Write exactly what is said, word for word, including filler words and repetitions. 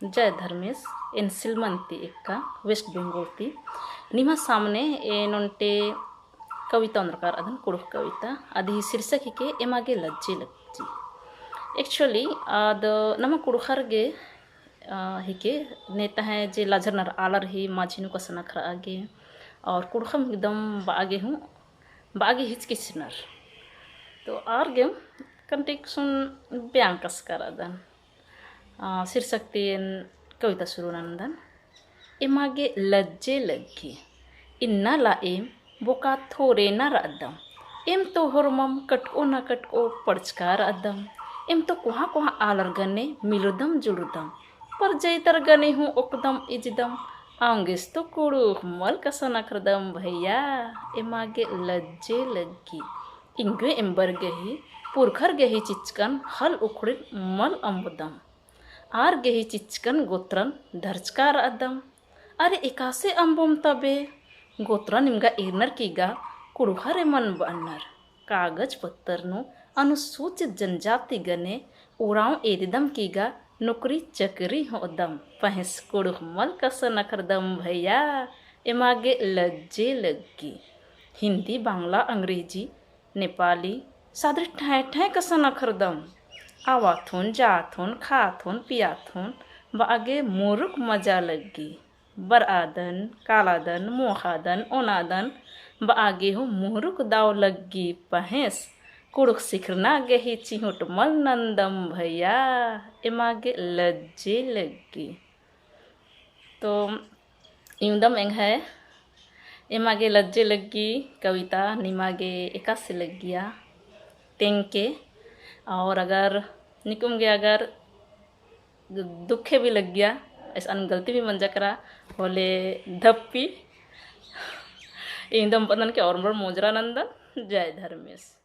जय धर्मेस, एन सिलमन ती एक्का, West Bengal ती। निम्है सामने एन ओन्टे कविता ओन्द्रकर अदन, कुँड़ुख़ कविता। अदी ही शीर्षक हिके एमा गे लज्जे लग्गी। Actually, आद नमा कुँड़ुख़र गे, अ, हिके, ने तहें जे लजरनर आलर ही माझी नू कसन अखरआ गे, और कुँड़ुख़म एकदम बआ गे हूँ, बआ गे हिचकिचनर। तो आर गे कन्टिक सुन ब्यांकस कर अदन। अ, शीर्षक ती एन कविता शुरू नन्दन। एमा गे लज्जे लग्गी। इन्ना ला एम बोका थोरे ना रअदम। एम तो होरमम कटको ना कटको पड़चका रअदम। एम तो कोहाँ कोहाँ आलर गने मिलुरदम जुलुरदम। पर जैतर गने हूँ ओकदम इजदम। औंगेस तो कुँड़ुख़ मल कसन अखरदम भैया। एमा गे लज्जे लग्गी। इंग्यो एम्बर गही, पुरखर गही चिच्चकन हल उखड़िन मल अम्बदम। आर गही चिच्चकन गोत्रन धरचका रअदम। अरे एकासे अम्बोम तबे? गोत्रन निमगा एरनर की गा कुँड़ुख़र एमन बअनर। कागज पत्तर नू अनुसूचित जनजाति गने उराँव एदिदम की गा नोकरी चकरी होअदम। पहेंस कुँड़ुख़ मल कसन अखरदम भैया, एमा गे लज्जे लग्गी। हिन्दी, बांग्ला, अंग्रेजी, नेपाली, सादरी ठैं ठैं कसन अखरदम। आवाथोन, जाथोन, खाथोन, पियाथोन, बआ गे मुरुक मजा लग्गी। बरआदन, कालादन, मोख़ादन, ओनादन, बआ गे हूँ मुरुक दाव लग्गी। पहेंस कुँड़ुख़ सिखरना गही चिहुट मल नन्दम भैया, एमा गे लज्जे लग्गी। तो इवंदम एंग्है एमा गे लज्जे लग्गी कविता निमा गे एकासे लग्गिया तेंगके, और अगर निकुम गे अगर दुखे भी लग्गिया, ऐसन गलती भी मंजा केरा होले धप्पी। इवंदम बअदन के और मोर मोजरा नन्दन। जय धर्मेस।